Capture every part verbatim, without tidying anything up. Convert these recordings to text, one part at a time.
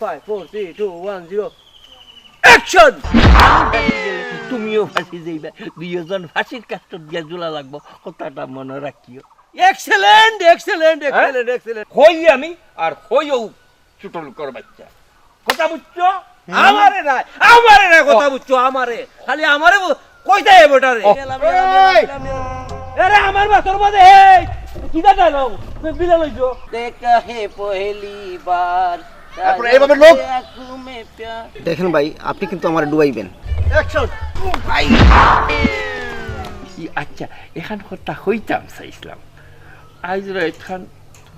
Five, four, three, two, one, zero. Action! আমি ফাঁসি গেলে তুমিও ফাঁসি যাইবা। দুইজন ফাঁসির কাষ্ঠ দিয়া ঝুলা লাগবো, কথাটা মনে রাখিও। Excellent, excellent, হ্যাঁ? Excellent, excellent. হই আমি আর হইও ছোট লোকের বাচ্চা। কথা বুঝছো? আমারে না, আমারে না, কথা বুঝছো? আমারে। খালি আমারে বল-, কইতে হবে ওটারে। ও। এই! আরে আমার মাথার মধ্যে, এই! কিতা জানো? তুই বিলে লইছো। দেখা হে পহেলি বার। তারপরে এইভাবে লোক। আঁখোঁ মে প্যার। দেখেন ভাই, আপনি কিন্তু আমারে ডুবাইবেন। Action! ভাই! ই আচ্ছা, এখান কথা কইতাম চাইছিলাম। আইজ রাইত খান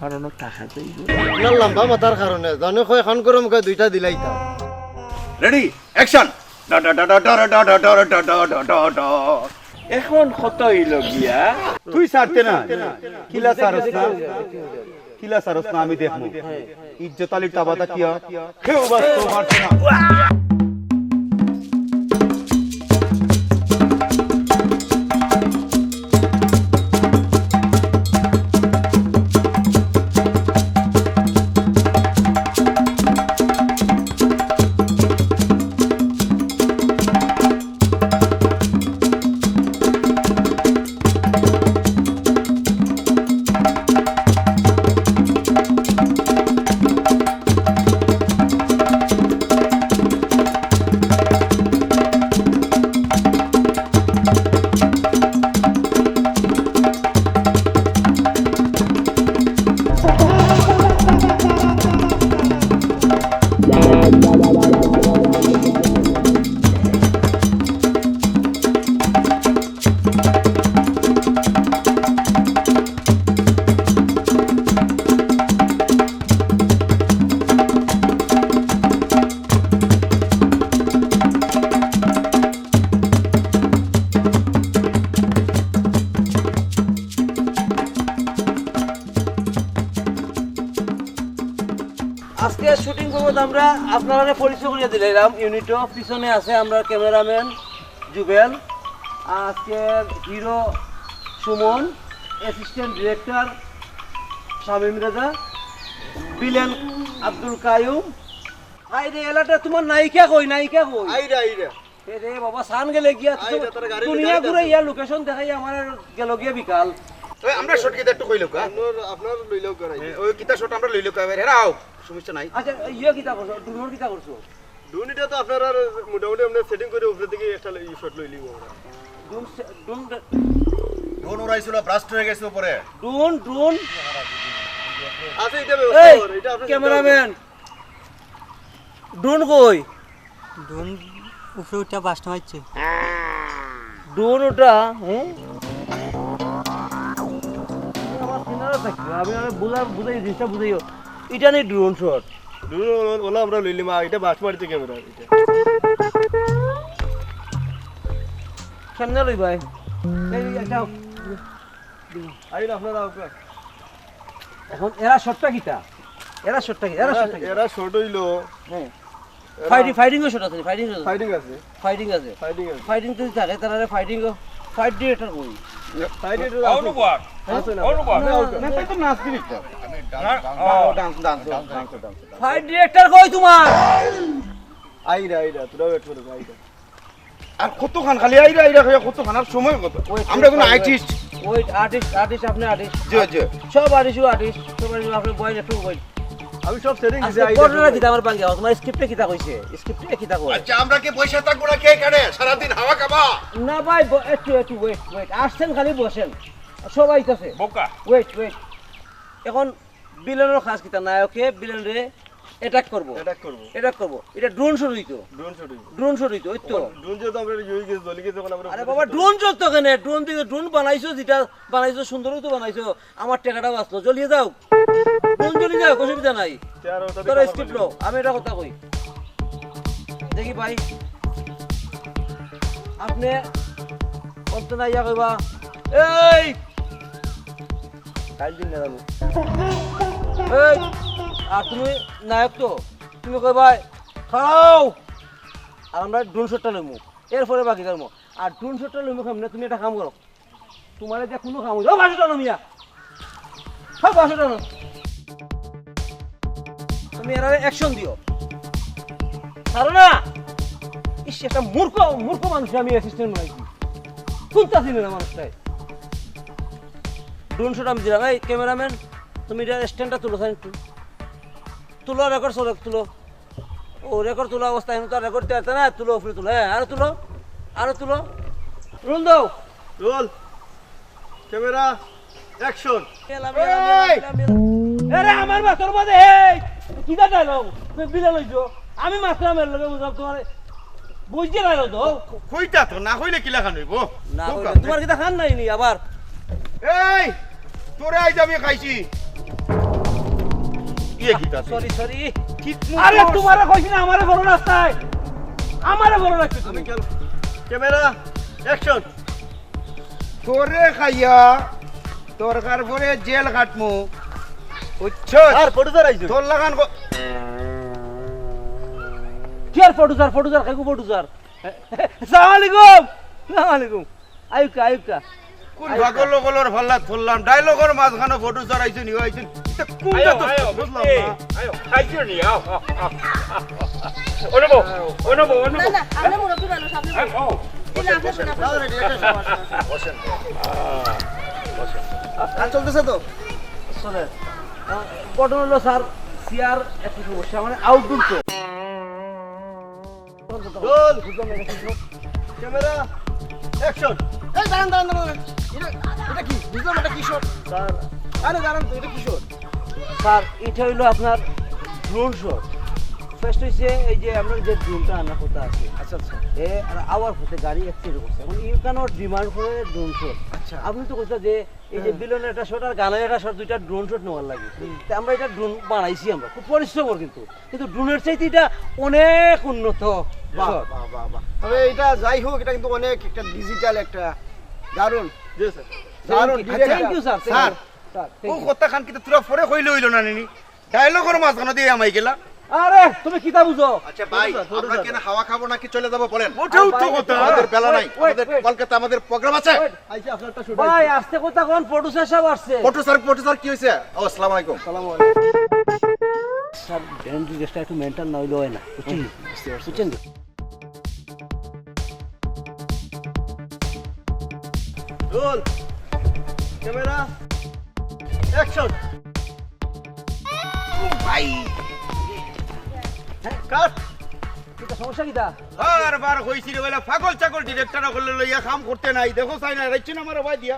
কারণ থাকা যাইব। আপনার লম্বা মাথার কারণে জানো কয় খান করে মুখে দুইটা দিলাইতাম। Ready, action! এখন কত হইল গিয়া? তুই ছাড়তে না। কিলা ছাড়স না? কিলা ছাড়স না আমি দেখমু। ইজ্জত আলীর তাবাতা কিয়া? কেউ বাঁচতে পারছে না। আজকে শুটিং করবো তো আমরা, আপনারারে পরিচয় করিয়া দিলাম। ইউনিটও পিছনে আছে আমরা ক্যামেরাম্যান জুবেল, আজকের হিরো সুমন, অ্যাসিস্ট্যান্ট ডিরেক্টর শামীম রেজা, ভিলেন আব্দুল কায়ুম। হায় রে, এলাটা তোমার নায়িকা কই, নায়িকা কই? আইরা, আইরা। এ রে বাবা, সান গেলে গিয়া তো আইরা, তারা গাড়ি দুনিয়া ঘুরে ইয়া লোকেশন দেখাই আমার গেল গিয়া বিকাল। ওই আমরা শর্ট কিতা একটু কইলো কা? আপনার, আপনার লইলেও করাই। এ, ওই কিতা শর্ট আমরা লইলো কা? এরা আও, সমস্যা নাই। আচ্ছা, ইয়ে কিতা করছো? ড্রোন কিতা করছো? ড্রোন এটা তো আপনার আর মোটামুটি আমরা সেটিং করে উপরে থেকে একটা ই শট লইলিব আমরা। ড্রোন সে-, ড্রোন ড্রোন উড়াইছিল, ব্লাস্ট হয়ে গেছে উপরে। Drone, drone. আচ্ছা, এটা ব্যবস্থা এই, করে, এটা আপনার ক্যামেরাম্যান। ড্রোন কই? ড্রোন উপরে উঠে বাস্ট মারছে। ড্রোন ওটা, হ্যাঁ? আমার কিনারা থাকবে, আমি আরে বুঝা-, বুঝাই, জিনিসটা বুঝাইও। এটা নেই drone shot. Drone OLA, OLA আমরা লইলি মা, এটা বাস্ট মারছে ক্যামেরা, এটা। কেমনে লই ভাই? এই, এই, একটা আইন আপনারা আপনার। এখন এরা শটটা কিতা? এরা শটটা কি? এরা এরা, শটটা কি? এরা শট হইলো। হ্যাঁ। এরা ফাইটিং, ফাইটিংও শট আছে, ফাইটিং শট আছে। ফাইটিং আছে। ফাইটিং আছে। ফাইটিং আছে। ফাইটিং যদি থাকে, তাহলে ফাইটিংও, ফাইট ডিরেক্টর কই? ফাইট ডিরেক্টর আছে। অনুপম। আছে না? অনুপম। না, না, না, না, তাই তো নাচ ডিরেক্টর। না, ও। Dance, dance, dance, dance, dance. Fight director কই তোমার? আইরা, আইরা, তোরা ওয়েট করো, আইরা। আর কতক্ষণ খালি আইরা আইরা কইয়া কতক্ষণ, আর সময় কত? ওয়েট, আমরা ওয়েট, কোনো wait. Artist. Wait, artist, artist, আপনি আর্টিস্ট। জি, জি। সব আর্টিস্ট, আর্টিস্ট, সব আর্টিস্ট, আপনি বয়েন একটু বয়েন। আমি সব সেটিং আজকে দিছি, আইরা ঘটনা সব। কিতা আমার বাঙ্গি যাওয়া? তোমার স্ক্রিপ্টে কিতা কইছে? স্ক্রিপ্টে কিতা কয়? আচ্ছা, আমরা কি বসে থাকবো নাকি এখানে সারাদিন হাওয়া খাবা? না ভাই, ব-, একটু, একটু ওয়েট, ওয়েট। আসছেন খালি বসেন। সব আইতাছে। বোকা। Wait, wait. এখন ভিলেনের কাজ কিতা? নায়কে ভিলেনরে অ্যাটাক করবো। অ্যাটাক করবো। অ্যাটাক করবো। এটা ড্রোন শট হইতো। ড্রোন শট হইতো। ড্রোন শট হইতো, ওই তো। ড্রোন যেহেতু আমরা ইয়ে হয়ে গেছে, জ্বলি গেছে, তখন আমরা আরে বাবা, ড্রোন জ্বলতো কেনে? ড্রোন দিয়ে ড্রোন বানাইছো, যেটা বানাইছো, সুন্দর তো বানাইছো। আমার টাকাটা বাঁচলো, জ্বলিয়ে যাও। ড্রোন জ্বলি যাও, অসুবিধা নাই। তোরা স্ক্রিপ্ট লও, আমি এটা কথা কই। দেখি ভাই, আপনি অন্ত না ইয়া কইবা, এই কাল দিন না জানো। এই, আর তুমি নায়ক তো, তুমি কই ভাই, খাও। আর আমরা ড্রোন শটটা লইমু, এরপরে বাকি ধর্ম। আর ড্রোন শটটা লইমু কেমনে, তুমি একটা কাম করো। তোমারে যে কোনো কাম হইছে, ও বাসুটা নো মিয়া। হ্যাঁ, বাসুটা নো। তুমি এরারে অ্যাকশন দিও। পারো না। ইস, একটা মূর্খ, মূর্খ মানুষ আমি অ্যাসিস্ট্যান্ট বানাইছি। কোনটা চিনে না মানুষটাই? ড্রোন শট আমি দিলাম। এই ক্যামেরাম্যান, তুমি এটা স্ট্যান্ডটা তুলো, স্যার, একটু তুলো, রেকর্ড চলে, তুলো। ও, রেকর্ড তোলা অবস্থায় এখন তো আর রেকর্ড দিতে পারতে না। তুলো, উপরে তুলো, হ্যাঁ, আরো তুলো, আরো তুলো। রোল দাও। রোল। Camera, action. মেলা, মেলা, মেলা, এই! মেলা, মেলা। আরে, আমার মাথার মাঝে, এই, কিতা ডায়লগ? তুই বিলা লইছো। আমি মারলাম এর লগে, বুঝলাম তোমার বুঝতে পারো তো। কইতা তো, না কইলে কিলা খান হইব? না কইলে তোমার কিতা খান নাই নি আবার? এই, তোরে আইজ আমি খাইছি। ইয়ে কিতা তুই? Sorry, sorry. কিতনু আরে, তোর তোমারে কইছি না, আমারে বড় রাস্তায়। আমারে বড় রাখছো তুমি। Camera, action. তোরে খাইয়া দরকার পড়ে জেল কাটমু, বুঝছস? আর ফটো স্যার আইছো। তোর লাগান ক-, কি আর ফটো স্যার, ফটো স্যার, খাইগো ফটো স্যার। সালাম আলাইকুম। সালাম আলাইকুম। আইউক্কা, আইউক্কা। কোন পাগল লগলর ফাল্লাত পড়লাম? ডায়লগর মাঝখানো ফটো স্যার আইছইন, ইও আইছইন। ইটা কোনটা আয়ো, তো আয়ো, বুঝলাম না। আয়ো, খাইছো নি? আও, আও, আও, আও। অনো বও, অনো বও, অনো না, বও। না, আমরা মুরব্বি মানুষ, আপনি আও, বসুন। আও। জি না, আপনি বসুন, আপনি বসুন। বসেন। আহ, বসেন। কাজ চলতেছে তো? চলে। আহ, ঘটনা হলো স্যার, চেয়ার একটু সমস্যা, মানে আউটডোর তো। রোল। Camera, action. এই দাঁড়ান, দাঁড়ান, দাঁড়ান। এটা, এটা কি? বুঝলাম, এটা কি শট? স্যার। আরে দাঁড়ান তো, এটা কি শট? স্যার, এটা হইলো আপনার ড্রোন শট। ফার্স্ট হইছে এই যে আমরা যে ড্রোনটা আনার কথা আছে। আচ্ছা, আচ্ছা। এ আর আওয়ার পথে গাড়ি অ্যাক্সিডেন্ট করছে। এখন ইউকানো ডিমান্ড করে ড্রোন শট। আচ্ছা। আপনি তো কইছেন যে এই যে হ্যাঁ। বিলনের একটা শট আর গানের একটা শট, দুইটা ড্রোন শট নেওয়ার লাগে। হুম। তে আমরা এটা ড্রোন বানাইছি আমরা, খুব পরিশ্রম ওর কিন্তু। কিন্তু ড্রোনের চাইতে এটা অনেক উন্নত বাহ, শট। বাহ, বাহ, বাহ। তবে এটা যাই হোক, এটা কিন্তু অনেক একটা ডিজিটাল একটা দারুণ, জি স্যার। দারুণ thank you, director. Thank you sir, thank sir, you. Sir, ও থ্যাংক ইউ। কথা খান কিন্তু তোরা পরে কইলে হইল না নি? ডায়লগর মাঝখানে দিয়ে আমাই গেলা। আরে, তুমি কিতা বুঝো? আচ্ছা ভাই, ফটো স্যার, ফটো আমরা স্যার। কেন হাওয়া খাবো নাকি চলে যাবো বলেন? ওটাও তো ওয়েট, কথা। ওয়েট, আমাদের বেলা নাই, ওয়েট, আমাদের ওয়েট। কলকাতা আমাদের প্রোগ্রাম আছে। ওয়েট। আইসা আপনারটা শুট ভাই, হইছে। আস্তে কথা কোন, প্রডিউসার সাহেব আসছে। প্রডিউসার, প্রডিউসার কি হইছে? ও, আসসালামু আলাইকুম। আসসালামু আলাইকুম। স্যার, ব্যান্ড রিকোয়েস্টটা একটু মেইনটেইন না হইলে হয় না, বুঝছেন? বুঝতে পারছি। বুঝছেন তো? Roll, camera, action. ভাই, কাট। কিতা সমস্যা কিতা? বারবার কইছি রে, বলে পাগল ছাগল ডিরেক্টর অকলরে লইয়া কাম করতে নাই। দেখো চাই না, রাইছে না আমার ভাই দিয়া।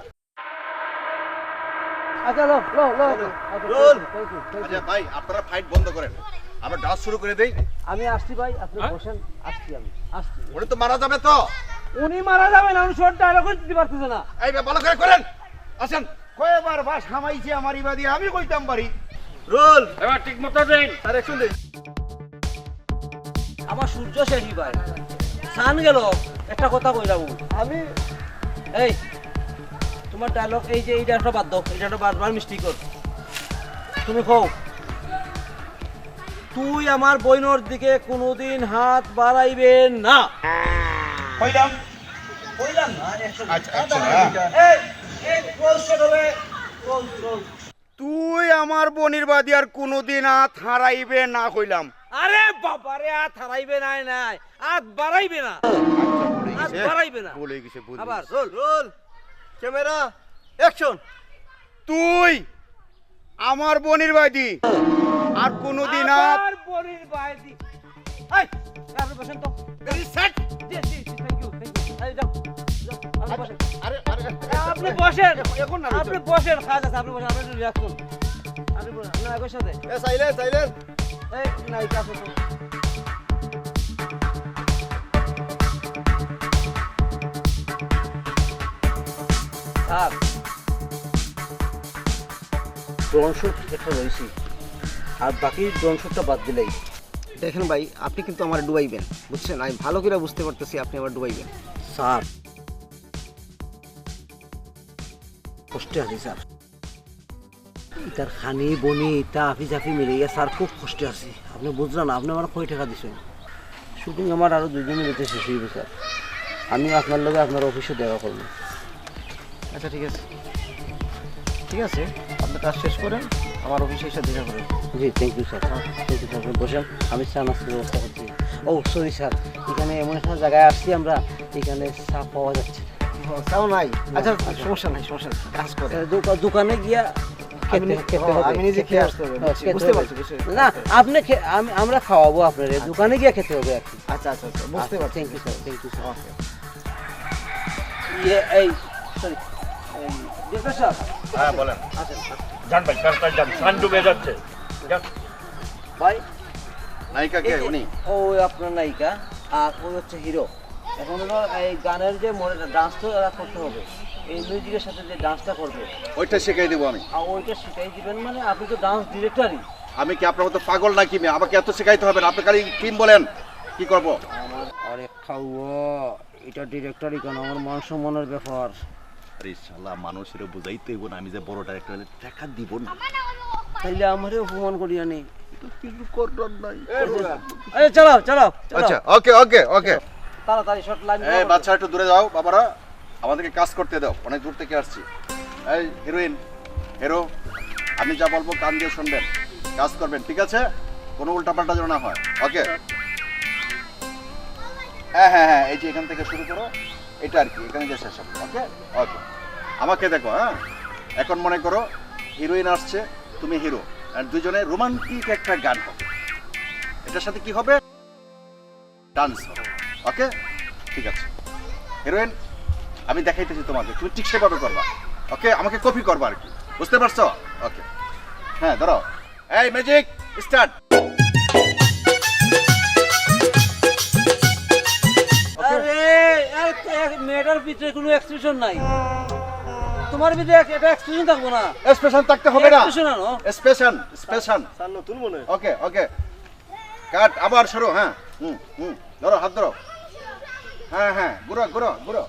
আচ্ছা, লো, লো, লো, লো। আচ্ছা, role. Thank you, thank you, thank you। আচ্ছা ভাই, আপনারা ফাইট বন্ধ করেন, আমরা ডান্স শুরু করে দেই। আমি আসছি ভাই, আপনি হ্যাঁ? বসেন, আসছি আমি, আসছি। উনি তো মারা যাবে তো। উনি মারা যাবে না, উনি শট ডায়লগ দিতে পারতেছে না। এই ভাই, ভালো করে করেন, আসেন। কয়বার বাস হামাইছে আমার ইবাদি, আমি কইতাম পারি। রোল। এবার ঠিক মতো দেন। স্যার, অ্যাকশন দেন। আমার সূর্য শেষই ভাই। সান গেল, একটা কথা কইলাম। আমি এই, তোমার ডায়লগ, এই যে এই ডায়লগটা বাদ দাও, এই ডায়লগটা বারবার মিস্টেক কর। তুমি কও, "তুই আমার বইনর দিকে কোনোদিন হাত বাড়াইবে না।" কইলাম। কইলাম না, আরে, আচ্ছা, আচ্ছা। এই, এই, রোল শট হবে, রোল, রোল। তুই আমার বইনর বাদি আর কোনোদিন আত হারাইবে না কইলাম। আরে বাবা রে, আত হারাইবে নাই, নাই, আত বাড়াইবে না। আচ্ছা, ভুল হয়ে আত গেছে। বাড়াইবে না। ভুল হয়ে গেছে, ভুল হয়ে আবার গেছে। রোল। Roll, camera, action. তুই আমার বইনর বাদি আর কোনোদিন আত আমার বইনর বাদি। এই, আপনি বসেন তো। Ready, set। G, G, G, thank you, thank you। এই, যাও, যাও, আপনি বসেন। আরে, আরে, আরে, আপনি বসেন। এখন, এখন না, আপনি বসেন, কাজ আছে, আপনি বসেন, আপনি একটু relax করুন। আপনি বসেন, না, একই সাথে। এ, silence, silence। এই, না, এই কাজ আছে। স্যার, ড্রোন শুট একটা রয়েছে, আর বাকি ড্রোন শুটটা বাদ দিলেই। দেখেন ভাই, আপনি কিন্তু আমার ডুবাইবেন, বুঝছেন? আমি ভালো করে বুঝতে পারতেছি আপনি আমার ডুবাইবেন। স্যার, কষ্টে আছি স্যার। ইতার খানি বনি, ইতা আফি জাফি মিলে গিয়া স্যার খুব কষ্টে আছি। আপনি বুঝলেন না, আপনি আমার কয় টাকা দিছেন? শুটিং আমার আরো দুই দিনের ভিতরে শেষ হইবে স্যার। আমি আপনার লগে আপনার অফিসে দেখা করবো। আচ্ছা, ঠিক আছে, ঠিক আছে, আপনি কাজ শেষ করেন, আমার অফিসে এসে দেখা করেন। জি, thank you sir. Thank you sir, বসেন, আমি চা নাস্তার ব্যবস্থা করছি। ও, সরি স্যার, এখানে এমন একটা জায়গায় আসছি আমরা, এখানে চা পাওয়া যাচ্ছে না। ও, চা নাই? আচ্ছা, আচ্ছা। সমস্যা নাই, সমস্যা নাই, কাজ করে। আহ, দোকা- দোকানে গিয়া খেতে- আমি- খেতে ও, হবে। আমি নিজে খেতে খেয়ে হবে। আসতে হবে। হ্যাঁ, বুঝছি, খেতে বুঝতে হবে। পারছি, বুঝতে না, পারছি। আপনি খে- আমি- আমরা খাওয়াবো আপনারে। দোকানে গিয়া খেতে হবে আর কি। আচ্ছা, আচ্ছা, আচ্ছা, বুঝতে আচ্ছা, পারছি, thank you, বুঝতে sir, পারছি। Thank you, sir। ওকে। ইয়ে, এই, সরি, এই, ডিরেক্টর সাহেব। হ্যাঁ, বলেন। আচ্ছা, আচ্ছা। যান ভাই, তাড়াতাড়ি যান, সান ডুবে যাচ্ছে। যান। ভাই, নায়িকা কে? এই যে উনি? ও আপনার নায়িকা, আর ওই হচ্ছে হিরো। এখন হলো এই গানের যে মডেলটা, ডান্স তো এরা করতে হবে, এই মিউজিকের সাথে যে ডান্সটা করবে, ওইটা শিখাই দেবো আমি। আর ওইটা শিখাই দিবেন মানে? আপনি তো ডান্স ডিরেক্টরই। আমি কি আপনার মতো পাগল নাকি মেয়ে? আমাকে এত শিখাইতে হবে না। আপনি খালি থিম বলেন, কি করব? আমার আরে খাওয়া, এটা ডিরেক্টরই কেন, আমার মান সম্মানের ব্যাপার। আরে শালা, মানুষের বুঝাইতে হইব না, আমি যে বড় ডাইরেক্টর, টাকা দিব না। তাইলে আমারে অপমান করিয়া নি। কিছু করার নাই। এই, চালাও, চালাও, চালাও। আচ্ছা, ওকে, ওকে, ওকে। তাড়াতাড়ি, শর্ট লাইন এই বাচ্চা, একটু দূরে যাও বাবারা, আমাদেরকে কাজ করতে দাও, অনেক দূর থেকে আসছি। এই হিরোইন, হিরো, আমি যা বলবো কান দিয়ে শুনবেন, কাজ করবেন, ঠিক আছে? কোনো উল্টাপাল্টা যেন না হয়। ওকে। হ্যাঁ, হ্যাঁ, হ্যাঁ, এই যে এখান থেকে শুরু করো, এটা আর কি, এখানে যে শেষ হবে। ওকে, ওকে। আমাকে দেখো, হ্যাঁ, এখন মনে করো হিরোইন আসছে, তুমি হিরো, আর দুজনে রোমান্টিক একটা গান হবে। এটার সাথে কি হবে? ডান্স হবে। ওকে, ঠিক আছে। হিরোইন, আমি দেখাইতেছি তোমাকে, তুমি ঠিক সেভাবে করবা। ওকে, আমাকে কপি করবা আর কি, বুঝতে পারছো? ওকে, হ্যাঁ, ধরো। এই মিউজিক স্টার্ট। আরে, আরে, মেয়েটার ভিতরে কোনো এক্সপ্রেশন নাই। তোমার ভিতরে এক- এটা এক্সপ্রেশন থাকবো না। এক্সপ্রেশন থাকতে হবে না। এক্সপ্রেশন আনো। Expression, expression. স্যার, নতুন মনে হয়। ওকে, ওকে। কাট, আবার শুরু। হ্যাঁ, হুম, হুম। ধরো, হাত ধরো। হ্যাঁ, হ্যাঁ, ঘুরো, ঘুরো, ঘুরো।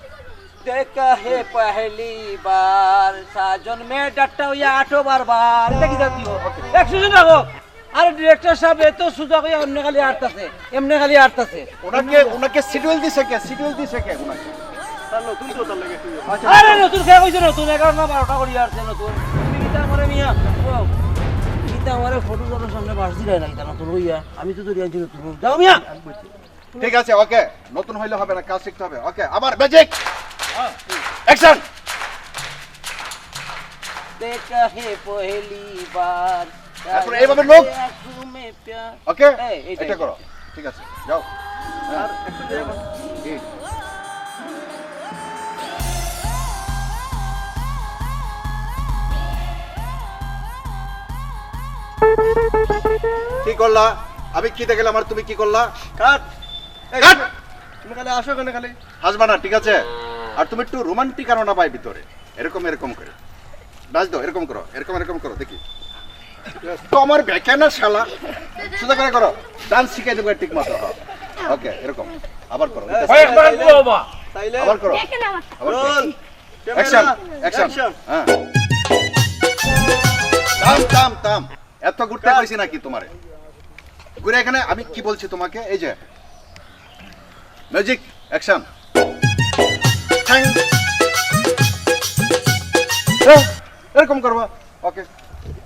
দেখা হে পহলি বার, সাজন মে ডাটা হুয়া আঠো বার বার। এটা কি জাতীয়? এক্সপ্রেশন রাখো। আরে ডিরেক্টর সাহেব, এত সুজা কইয়া এমনে খালি আটতাছে, এমনে খালি আটতাছে। ওনাকে, ওনাকে শিডিউল দিছে কে? শিডিউল দিছে কে ওনাকে? স্যার, নতুন তো, তার লাগে একটু। আরে নতুন কে কইছে নতুন? এগারোটা বারোটা করিয়া আটছে নতুন। তুমি কিতা আমারে মিয়া, ও, কিতা আমারে ফটো জনর সামনে বাস দিলাই না কিতা নতুন কইয়া? আমি তো ধরি আনছি নতুন। যাও মিয়া। ঠিক আছে, ওকে। নতুন হইলে হবে না, কাজ শিখতে হবে। ওকে, আবার মিউজিক। অ্যাকশন। দেখা হে পহলি বার। তারপরে এইভাবে লোক। আঁখোঁ মে প্যার। ওকে? এই, এইটা, এটা এইটা। করো। ঠিক আছে, যাও। হ্যাঁ। আর একটু যাই আমার। কি? কি করলা? আমি কি দেখাইলাম আর তুমি কি করলা? কাট। এই, কাট। তুমি খালি আসো এখানে খালি। হাসবা না, ঠিক আছে? আর তুমি একটু রোমান্টিক আনো না ভাই ভিতরে। এরকম, এরকম করে। নাচ দাও, এরকম করো, এরকম, এরকম করো, দেখি। তো আমার বেকে না শালা। সোজা করে করো। ডান্স শিখাই দেবো ঠিক মতো। ওকে, এরকম। আবার করো। ভাই, একবার বলো, বাবা। তাইলে আবার করো। দেখেন আমার আবার করো। Roll. Action, camera, action. Action. হ্যাঁ। থাম, থাম, থাম। এত ঘুরতে কইছি নাকি তোমারে? ঘুরে এখানে আমি কি বলছি তোমাকে? এই যে মিউজিক, অ্যাকশন। ঠ্যাং। হ্যাঁ, এরকম করবা। Okay.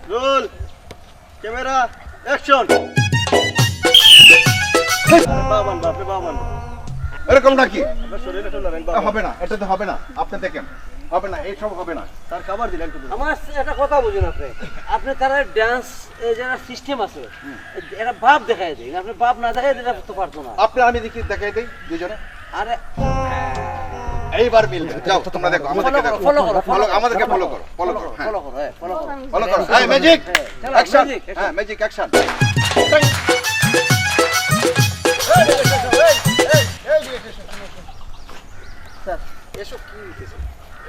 Roll. Camera, action. Baban, বাপরে বাবান। এরকম নাকি? আপনার শরীরে একটু লড়েন, এ, বাবান। হবে না, এটা তো হবে না। আপনি দেখেন, হবে না, এইসব হবে না। স্যার, খাবার দিলেন একটু। আমার একটা কথা বুঝুন আপনি। আপনি তারা ডান্স, এই যারা সিস্টেম আছে, এরা ভাব দেখাই দেয়। আপনি ভাব না দেখাই দিলে তো পারতো না। আপনি আমি দেখি, দেখাই দেই দুজনে। আরে, এইবার মিলবে। যাও, তোমরা দেখো, আমাদেরকে ফলো করো, দেখো। ফলো করো, ফলো ফলো, আমাদেরকে করো, ফলো করো, ফলো করো, হ্যাঁ। ফলো করো, হ্যাঁ, ফলো করো। ফলো করো। এই, মিউজিক, হ্যাঁ, চলো, অ্যাকশন। Music, action. হ্যাঁ, মিউজিক, অ্যাকশন। স্যার, এসব কি হইতেছে?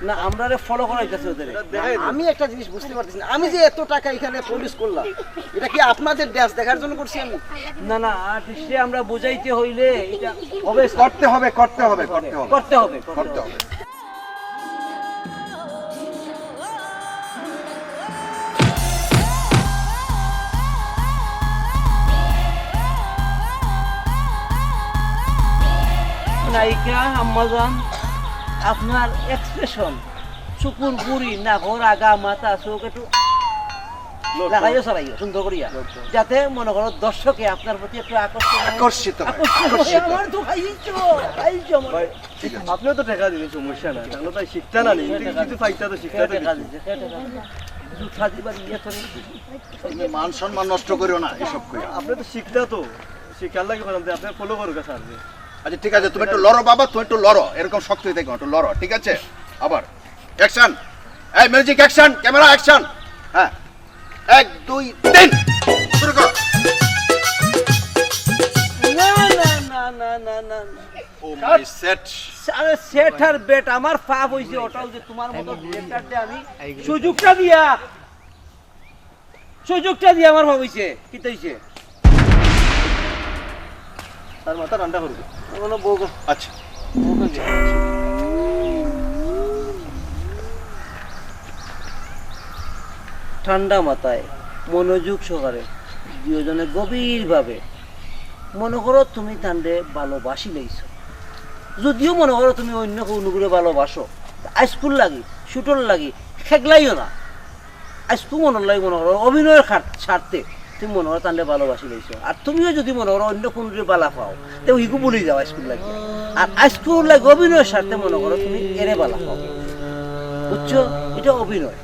না, আমরারে ফলো করাইতেছে ওদের। এটা দেখাই দেন। আমি একটা জিনিস বুঝতে পারতেছি না, আমি যে এত টাকা এখানে প্রডিউস করলাম, এটা কি আপনাদের ডান্স দেখার জন্য করছি আমি? না, না, আর্টিস্টে আমরা বুঝাইতে হইলে এটা হবে, স্যার। করতে হবে, করতে হবে, করতে হবে। করতে হবে, করতে করতে হবে। হবে। নায়িকা আম্মাজান, আপনার এক্সপ্রেশন, চকুর গুড়ি, নাকর আগা, মাথা, চোখ একটু লাগাইও, চালাইও সুন্দর করিয়া, যাতে মনে করো দর্শকে আপনার প্রতি একটু আকর্ষণ হয়। আকর্ষিত হয়, আকর্ষিত হয়। আকর্ষিত। আমার তো খাইছো, খাইছো আমার। ভাই, ঠিক আছে। আপনিও তো টাকা দিবেন, সমস্যা নাই। তাহলে তো শিখতে না নেই, কিন্তু কিছু পাইতে তো শিখতে তো টাকা কিছু। দিছে, টাকা দিছে। জুতা দিবার ইয়ে তো নেই। তুমি মান সম্মান নষ্ট করিও না এসব কইয়া। আপনি তো শিখতে তো, শিখার লাগে বললাম যে আপনি ফলো করুক স্যার যে। আচ্ছা, ঠিক আছে, তুমি একটু লড়ো বাবা, তুমি একটু লড়ো, এরকম শক্ত হয়ে দেখো, একটু লড়ো, ঠিক আছে? আবার অ্যাকশন। এই মিউজিক অ্যাকশন, ক্যামেরা অ্যাকশন। হ্যাঁ, এক দুই তিন, শুরু করো। না, না, না, না, না, না। ও মাই সেট। আরে সেট আর বেট, আমার পাপ হইছে ওটাও যে তোমার মতো ডিরেক্টরকে আমি সুযোগটা দিয়া, সুযোগটা দিয়া আমার পাপ হইছে। কিতা হইছে? তার মাথা ঠান্ডা করবে। ও না বউকে। আচ্ছা। বউকে দে। ঠান্ডা মাথায়, মনোযোগ সহকারে, দুইজনে গভীরভাবে মনে করো তুমি তানরে ভালোবাসি লাইছো। যদিও মনে করো তুমি অন্য কুনুগুরে ভালোবাসো, আইজকুর লাগি, শুটর লাগি, খেগলাইও না। আইজকু মনর লাগি মনে করো অভিনয়র খার-, স্বার্থে তুমি মনে করো তানরে ভালোবাসি লাইছো। আর তুমিও যদি মনে করো অন্য কুনুরে ভালা পাও, তে হিগু ভুলি যাও আইজকুর লাগি। আর আইজকুর লাগি অভিনয়র স্বার্থে মনে করো তুমি এরে ভালা পাও। বুঝছো? এটা অভিনয়।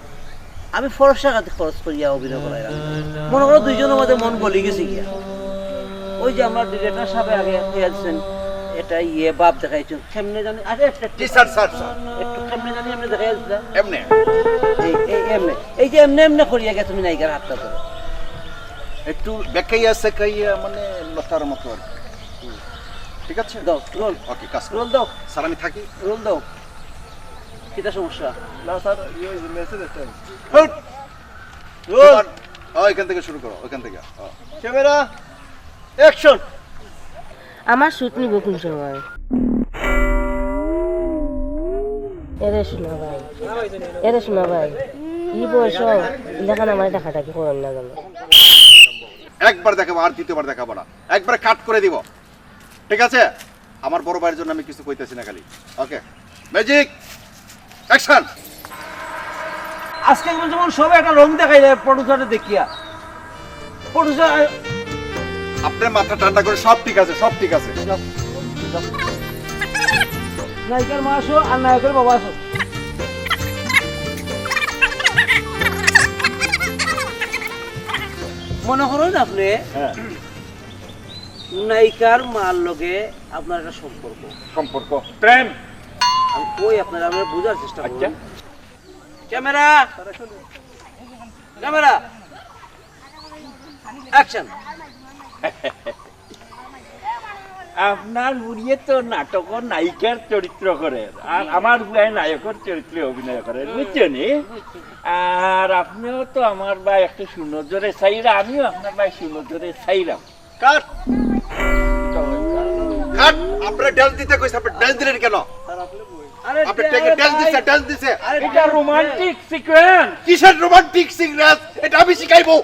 আমি ফরসা খাতে খরচ করিয়া অভিনয় করাইলাম। মনে করো দুইজনর মাঝে মন গলি গেছে গিয়া। ওই যে আমার ডিরেক্টর সাহেব আগে কইয়া দিছেন, এটা ইয়ে ভাব দেখাইছেন, কেমনে জানি, আরে একটা, জি স্যার, স্যার, স্যার। একটু কেমনে জানি এমনে দেখাইয়া দিছিলা। এমনে। এই, এই এমনে, এই যে এমনে এমনে করিয়া গিয়া তুমি নায়িকার হাতটা ধরো। একটু বেকাইয়া সেকাইয়া মানে লতার মতো আর কি। ঠিক আছে? দাও, রোল। ওকে, কাজ করো। রোল দাও। স্যার, আমি থাকি। রোল দাও। কিতা সমস্যা? না স্যার, ইয়ে, ওই যে মেসেজ একটা। হুট! রোল। ও, এখান থেকে শুরু করো, ওখান থেকে। ও। Camera, action. আমার শুট নিব কোন সময়? এরে শোনা ভাই, এরে শোনা ভাই, ই বয়স ইলাখান আমার ডাকাডাকি করেন না জানো। একবার দেখাবো, আর দ্বিতীয়বার দেখাবো না, একবার কাট করে দিব। ঠিক আছে? আমার বড় ভাইয়ের জন্য আমি কিছু কইতেছি না খালি। ওকে, মিউজিক, অ্যাকশন। আজকে যেমন সবাই একটা রং দেখাইলে প্রডিউসারে দেখিয়া, প্রডিউসার। আপনার মাথা ঠান্ডা করে, সব ঠিক আছে, সব ঠিক আছে। নায়িকার মা আসো আর নায়কের বাবা আসো। মনে করেন আপনি, হ্যাঁ। নায়িকার মার লগে আপনার একটা সম্পর্ক। সম্পর্ক? প্রেম? আমি কই আপনারা, আপনারা বুঝার চেষ্টা করুন। আচ্ছা। Camera, camera, action. আপনার বুড়িয়ে তো নাটকর নায়িকার চরিত্র করে, আর আমার বুয়ায় নায়কর চরিত্রে অভিনয় করে, বুঝছেন? আর আপনিও তো আমার ভাই একটু সুনজরে চাইরা, আমিও আপনার ভাই সুনজরে চাইলাম। কাট। কাট। আপনারা ড্যান্স দিতে কইছে, আপনি ড্যান্স দিলেন কেন? আরে আপনি আরে ড্যান্স ভাই। দিছে, ড্যান্স দিছে। আরে এটা ড্যান্স রোমান্টিক সিকোয়েন্স। কিসের রোমান্টিক সিকোয়েন্স? এটা আমি শিখাইবো।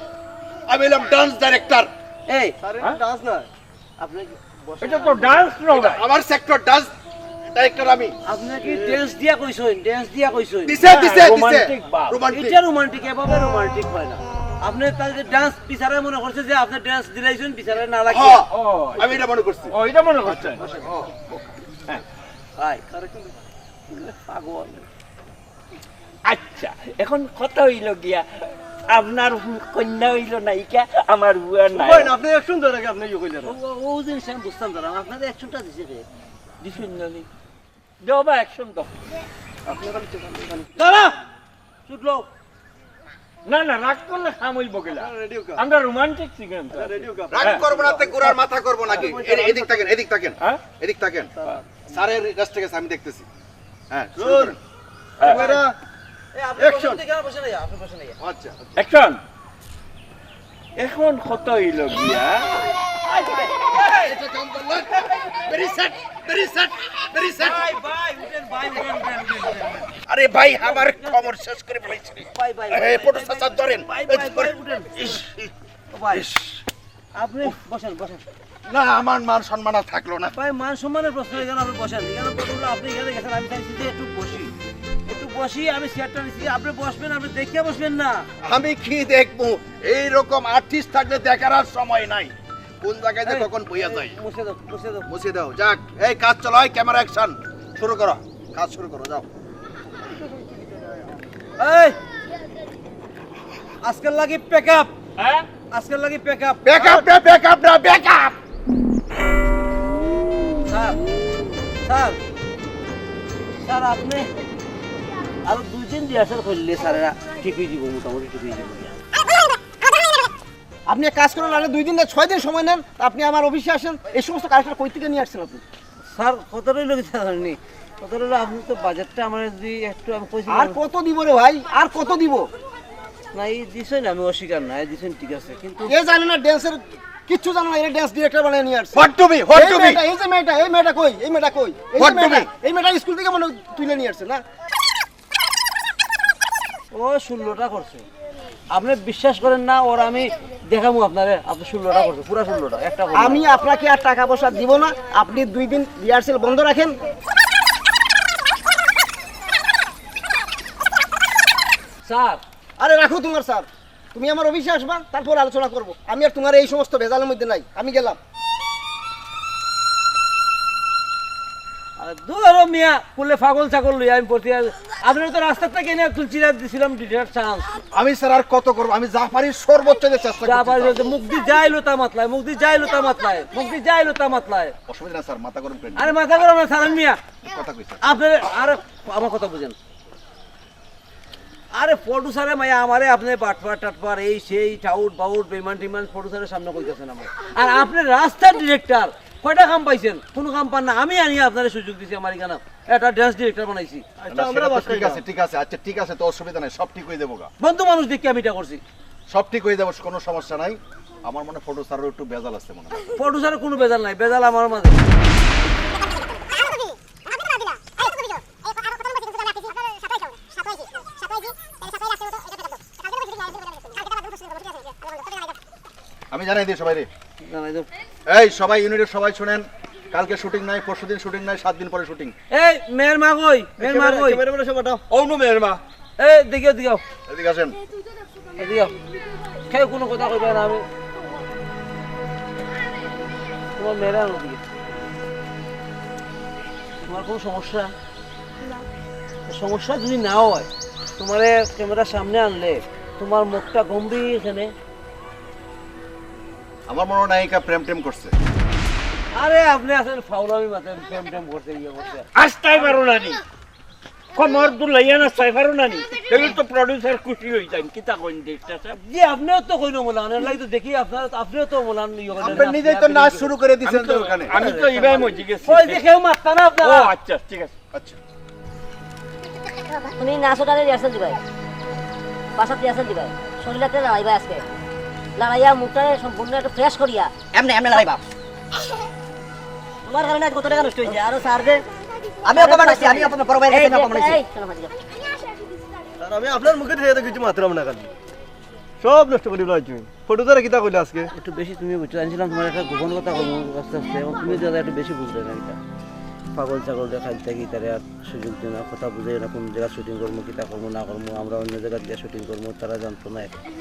আমি হলাম ডান্স ডাইরেক্টর। এই, স্যার, এটা হ্যাঁ? ডান্স না। আপনি বসেন। এটা তো ডান্স না ভাই। আমার সেক্টর ডান্স ডাইরেক্টর আমি। আপনি কি ড্যান্স দিয়া কইছেন? ড্যান্স দিয়া কইছেন? দিছে, দিছে, দিছে। রোমান্টিক ভাব। রোমান্টিক। এটা রোমান্টিক, এভাবে রোমান্টিক হয় না। আপনি তাহলে ডান্স বিচারে মনে করছে যে আপনি ডান্স দিলাইছেন বিচারে না লাগে। হ্যাঁ, ও। আমি এটা মনে করছি। ও, এটা মনে করছেন। হ্যাঁ। ভাই, পাগল। আচ্ছা, এখন কথা হইল গিয়া, আপনার হু-, কন্যা হইল নায়িকা, আমার বুয়া নায়ক। ভাই, আপনি অ্যাকশন দেওয়ার আগে আপনি ইয়ে কইলেন। ও, ও, ও জিনিস আমি বুঝতাম না, আপনাদের অ্যাকশনটা দিছে কে? দিছুন না নি? দেও বা অ্যাকশন দাও। দাঁড়া! চুপ লও। না, না, রাগ করলে কাম হইব গেলা। আপনার রেডিও কা? আমরা রোমান্টিক সিকোয়েন্স আছে। রেডিও কা? রাগ হ্যাঁ। করবো না, তে গোড়ার মাথা করবো নাকি? এ-, এদিক তাকেন, এদিক তাকেন। হ্যাঁ? এদিক তাকেন। স্যারের কাছ থেকে আমি দেখতেছি। হ্যাঁ, শুরু রোল। করেন। হ্যাঁ। ক্যামেরা। এই আপনি অ্যাকশন। বসেন তো, এখানে বসেন, এই আপনি বসেন, এই। আচ্ছা, আচ্ছা। অ্যাকশন। এখন কথা হইল গিয়া। এটা কাম করলেন। Very set, very set, very set. ভাই, ভাই, উঠেন, ভাই, উঠেন, উঠেন, উঠেন, উঠেন। আরে ভাই, আমার খবর শেষ করে ফেলাইছি রে। ভাই, ভাই, এ, ভাই, পটু ভাই, চাচা ধরেন। ভাই, ভাই, ভাই, উঠেন। ইস, ও ভাই, ইস। আপনি বসেন, বসেন। না, আমার মান সম্মান আর থাকলো না। ভাই, মান সম্মানের প্রশ্ন এখানে আপনি বসেন। এখানে প্রথমত আপনি এখানে গেছেন, আমি চাইছি যে একটু বসি, একটু বসি, আমি চেয়ারটা নিছি, আপনি বসবেন, আপনি দেখিয়া বসবেন না। আমি কি দেখবো? এইরকম আর্টিস্ট থাকলে দেখার আর সময় নাই। কোন জায়গায় যে এই, কখন বইয়া এই, যায়। মুছে দাও, মুছে দাও। মুছে দাও, যাক। এই কাজ চলো, এই ক্যামেরা অ্যাকশন। শুরু করো, কাজ শুরু করো, যাও। এই, আজকের লাগি প্যাক আপ। হ্যাঁ? আজকের লাগি প্যাক আপ। প্যাক আপ না, প্যাক আপ না, back up. Sir, sir, sir, আপনি আরো দুই দিন রিহার্সাল করলে স্যারেরা ঠিক হয়ে যাবো, মোটামুটি ঠিক হয়ে যাবো। আপনি এক কাজ করুন, আরে দুই দিন না, ছয় দিন সময় নেন, আপনি আমার অফিসে আসেন। এই সমস্ত কালেকশন কই থেকে নিয়ে আসছেন আপনি? স্যার, কথা রইল কি জানেননি? কথা রইল, আপনি তো বাজেটটা আমার যদি একটু, আমি কইছি আর না। কত দিব রে ভাই, আর কত দিব? না, এই দিছেন, আমি অস্বীকার না, এই দিছেন ঠিক আছে, কিন্তু এ জানে না, ড্যান্সের কিচ্ছু জানে না, এর ড্যান্স ডিরেক্টর বানিয়ে নিয়ে আসছে। What to be? What এই to be? মেয়েটা, এই যে মেয়েটা, এই মেয়েটা কই? এই মেয়েটা কই? এই যে What to মেয়েটা, be? এই মেয়েটা স্কুল থেকে মনে হয় তুলে নিয়ে আসছে না? ও ষোলোটা করছে। আপনি বিশ্বাস করেন না, ওর আমি দেখামু আপনারে, আপনি ষোলোটা করছে, পুরা ষোলোটা, একটা করছে না। আমি আপনাকে আর টাকা পয়সা দিব না, আপনি দুই দিন রিহার্সেল বন্ধ রাখেন। স্যার। আরে রাখো তোমার স্যার, তুমি আমার অফিসে আসবা, তারপর আলোচনা করব। আমি আর তোমার এই সমস্ত ভেজালের মধ্যে নাই, আমি গেলাম। আরে দূর হ মিয়া, কুলে পাগল ছাগল লইয়া আমি পড়তে আর আপনারা তো রাস্তা থেকে এনে তুলছি, দিছিলাম ডিনার চান্স। আমি স্যার আর কত করব, আমি যা পারি সর্বোচ্চ দিয়ে চেষ্টা যা করছি পারি স্যার। হচ্ছে মুখ দি যাইলো তা মাতলায়, মুখ দি যাইলো তা মাতলায়, মুখ দি যাইলো তা মাতলায়। অসুবিধা না স্যার, মাথা গরম করেন না। আরে মাথা গরম না সালাম মিয়া। কথা কই স্যার? আপনি আরে আমার কথা বুঝেন। আরে প্রডিউসারে মায়া আমারে আপনি বাটপার টাটপার এই সেই টাউট বাউট বেমান টিমান প্রডিউসারের সামনে কইতেছেন আমার। আর আপনি রাস্তার ডিরেক্টর, কয়টা কাম পাইছেন? কোনো কাম পান না। আমি আনি আপনারে সুযোগ দিছি আমার এখানে, একটা ড্যান্স ডিরেক্টর বানাইছি। আচ্ছা, না, আমরা সেটা তো বাসায় ঠিক আছে, যাই। ঠিক আছে, আচ্ছা ঠিক আছে, তো অসুবিধা নাই, সব ঠিক হয়ে যাবো গা। বন্ধু মানুষ দেখি আমি এটা করছি। সব ঠিক হয়ে যাবো, কোনো সমস্যা নাই। আমার মনে হয় প্রডিউসারের একটু ভেজাল আছে মনে হয়। প্রডিউসারের কোনো ভেজাল নাই, ভেজাল আমার মাঝে। আমি জানাই দিই সবাই রে। জানাই দাও। এই সবাই, ইউনিটের সবাই শুনেন, কালকে শুটিং নাই, পরশুদিন শুটিং নাই, সাত দিন পরে শুটিং। এই মেয়ের মা কই? মেয়ের মা ক্যামেরা, কই? ক্যামেরা, ক্যামেরা সব হটাও। অউ নু মেয়ের মা। এই দিকে, দিকে। এদিকে আসেন। এদিকে। কেউ কোনো কথা কইবে না, আমি তোমার মেয়েরা আনো দিকে। তোমার কোনো সমস্যা? না। সমস্যা যদি না হয়, তোমারে ক্যামেরার সামনে আনলে তোমার মুখটা গম্ভীর এখানে। আমার মনে হয় নায়িকা প্রেম টেম করছে। আরে আপনি আছেন ফাউলামি মাথায়, প্রেম টেম করছে, ইয়ে করছে। আস্তাই পারো না নি। কমর দুলাইয়া না চাই পারো না নি। তাহলে তো প্রডিউসার খুশি হয়ে যান। কিতা কইন দেখতে স্যার? জি, আপনিও তো কইন মৌলানা, এর লাগি তো দেখি আপনারা, আপনিও তো মৌলানা ইয়ে করেন। আপনি নিজেই তো নাচ শুরু করে দিছেন আমি তো, তো ওখানে। আমি তো ইবাই মজি গেছি। ওই যে কেউ মারতা না আপনারা। ও আচ্ছা, ঠিক আছে। আচ্ছা। তুমি নাচো তাহলে রিহার্সাল দিবাই। বাসাত রিহার্সাল দিবাই। শরীরটা লড়াইবা আজকে। লড়াইয়া মুখটা সম্পূর্ণ একটু ফ্রেশ করিয়া। এমনি, এমনি লড়াইবা। তোমার কারণে আজ কত টাকা নষ্ট হয়েছে। আরো স্যার যে আমি অপমান আছি, আমি অপমান, বড় ভাইয়ের কাছে এই আমি যে, অপমান আছি। এই, শোনো, হাজিরা। আর আমি আপনার মুখে থেকে তো কিছু মাত্রাম না খালি। সব নষ্ট করে দিলা তুমি। ফটো ধরে কিতা কইলে আজকে? একটু বেশি তুমি বুঝছো, জানছিলাম তোমার একটা গোপন কথা কইবো আস্তে আস্তে, এবং তুমি দাদা একটু বেশি বুঝলে না এটা। পাগল ছাগল দেখাই থাকি তারে আর সুযোগ দিও না, কথা বুঝাই না, কোন জায়গা শুটিং করবো, কিতা করবো না করবো, আমরা অন্য জায়গা দিয়ে শুটিং করবো, তারা জানতো না।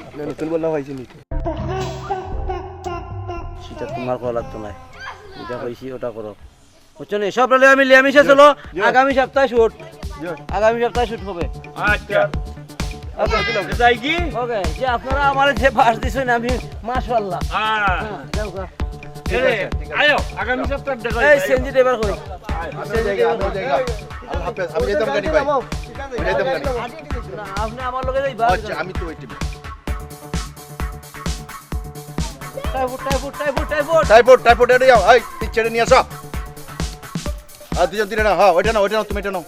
আপনি নতুন বললাম হয়েছে নি? সেটা তোমার করা লাগতো না, এটা হয়েছি ওটা করো। বুঝছো নি? সব রেলে আমি লিয়ামিশে চলো। জি। আগামী সপ্তাহে শুট। জি। আগামী সপ্তাহে শুট হবে। আচ্ছা। ওকে। যাই কি? ওকে। যে আপনারা আমার যে বাস দিছেন আমি মাশাআল্লাহ। হ্যাঁ। হ্যাঁ, যাও গা। এরে, আয়ো, আগামী সপ্তাহে দেখা এই হবে। সিএনজি ড্রাইভার কই? আমি যাই, আমি যাই। আল্লাহ হাফেজ। আমি যাইতাম গাড়ি ভাই। আমি যাইতাম গাড়ি। না, আপনি আমার লগে যাইবা। আচ্ছা, আমি তো ওই টিমে। Typhoid, typhoid, typhoid, typhoid. Typhoid, typhoid, এটা যাও। এই, পিক ছেড়ে নিয়ে আসো। আর দুজন তিনে নাও, হ্যাঁ, ওইটা নাও, ওইটা নাও, তুমি এটা নাও।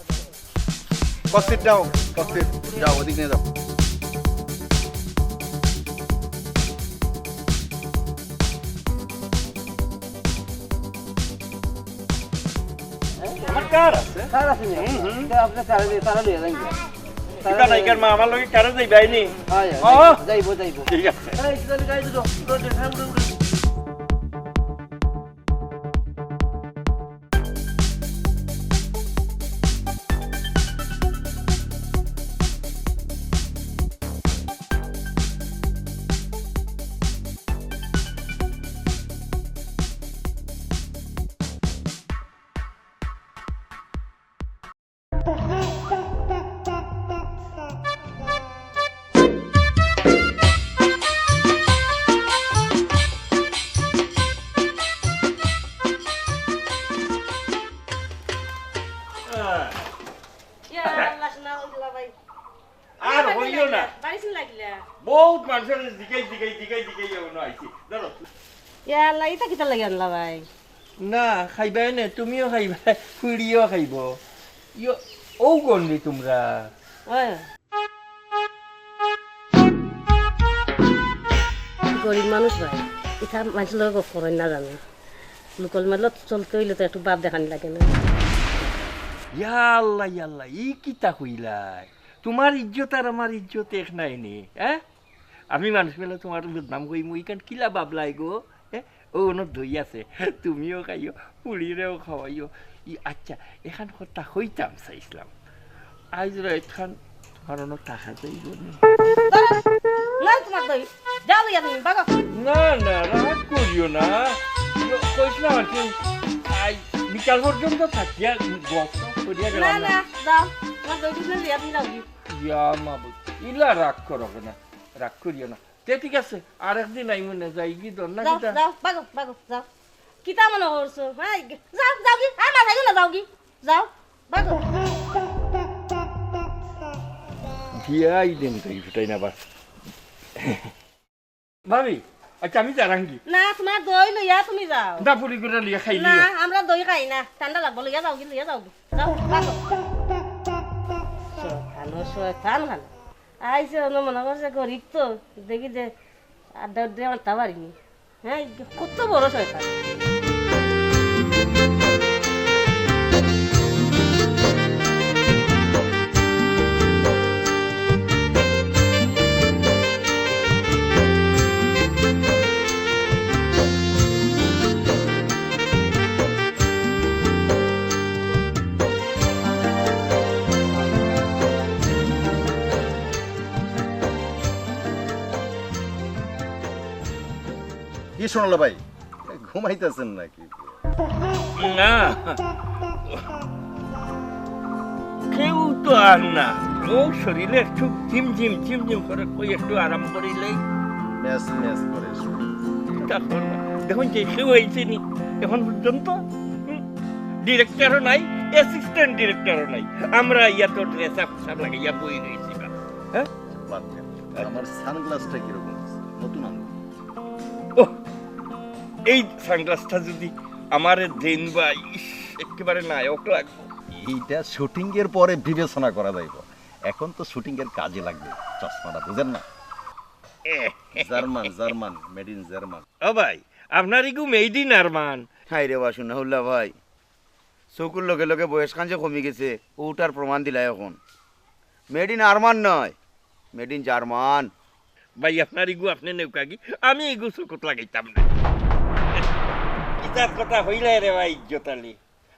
কস্তির নাও, কস্তির। যাও, ওদিক নিয়ে যাও। আমার কার আছে? কার আছে নি? হুম, হুম। তা আপনি কারে দিয়ে, তারা লইয়া যান গিয়া। কিবা নাই, কার মা আমার লগে কারে যাইবাই নি? হ্যাঁ, হ্যাঁ, ও। যাইবো, যাইবো। ঠিক আছে। এই, চল, গাড়ি তো, উঠো, উঠো, উঠো। বহুত মানষরে জিগাই জিগাই জিগাই জিগাই এখনো আইছি। ধরো। ইয়া আল্লাহ, ইটা কিতার লাগি আনলা ভাই? না, খাইবায় নে, তুমিও খাইবায়, ফুড়িও খাইবো। ইয়ো, ও গন্ডি তুমরা। ওই। গরিব মানুষ ভাই, ইতা মানষর লগে গফ করইন না জানো। লোকর মাঝে চলতে অইলে তো একটু ভাব দেখানি লাগে না। ইয়া আল্লাহ, ইয়া আল্লাহ, ই কিতা কইলায়? তুমার ইজ্জত আর আমার ইজ্জত এক নায় নি, হ্যাঁ? আমি মানুষ বেলা তুমার বদনাম কইমু, ইখান কিলা ভাবলায় গো? হ্যাঁ? ও, অনো দই আছে, তুমিও খাইও, ফুড়িরেও খাওয়াইও। ই, আচ্ছা, এখান কথা কইতাম চাইছিলাম। আইজ রাইত খান তুমার অনো থাকা যাইবো নি? ধরো, না তুমার দই, যাও লইয়া তুমি, ভাগো। না, না, রাগ করিও না। কইছিলাম আর কি, আই বিকাল পর্যন্ত থাকিয়া গল্প করিয়া না, গেলাম না। না, যাও, তুমার দই টুকরা লইয়া তুমি যাও গি। ইয়া মাবুদ, ইলা রাগ করো কেনে? রাগ করিও না। তে ঠিক আছে, আরেকদিন আইমু নে, যাই গি দর না যাও, কিতা? যাও, ভাগো, ভাগো, যাও। কিতা মনে করছো? হ্যাঁ, যাও, যাও গি, আর মাথায় না যাও গি, যাও, ভাগো। বিয়াই দিন তো ফুটাই না বাস। ভাবি, আচ্ছা আমি যারাঙ্গি। না, তুমার দই লইয়া তুমি যাও। না, পুরি করে লইয়া খাই না, লিও। আমরা দই খাই না, ঠান্ডা লাগবো, লইয়া যাও গি, লইয়া যাও গি। যাও, ভাগো। শয়তান, ও শয়তান খান। আইছে, অনো মনে করছে গরিব তো, দেখি যে আড্ডা উড্ডা মারতা পারিনি। হ্যাঁ, কত বড় শয়তান। কি শোনালো ভাই? ঘুমাইতেছেন নাকি? না, কেউ তো আর না। ও শরীরে একটু ঝিমঝিম, ঝিমঝিম করে, কই একটু আরাম করিলেই। ম্যাচ ম্যাচ করে শরীর। তা করো না। দেখুন যে কেউ আইছে নি এখন পর্যন্ত। হুম? ডিরেক্টরও নাই, অ্যাসিস্ট্যান্ট ডিরেক্টরও নাই। আমরা ইয়া তো ড্রেস আপ সব লাগাইয়া বই রইছি বা। হ্যাঁ? বাদ দেন। আমার সানগ্লাসটা কিরকম আছে? নতুন আনবো। ওহ, এই সানগ্লাসটা যদি আমারে দেন বা, ইস, একেবারে নায়ক লাগবো। এইটা শুটিং এর পরে বিবেচনা করা যাইব, এখন তো শুটিং এর কাজে লাগবে চশমাটা, বুঝেন না? এ। German, German, made in German. ও ভাই, আপনার ইগু মেড ইন আরমান। হায় রে বা, সুনাউল্লাহ ভাই, চকুর লগে লগে বয়স খান যে কমি গেছে, ওটার প্রমাণ দিলাই এখন। মেড ইন আরমান নয়, মেড ইন জার্মান। ভাই, আপনার ইগু আপনে নেউকাগি, আমি ইগু চকুত লাগাইতাম না। কিতার কথা হইলে রে ভাই, ইজ্জত আলী?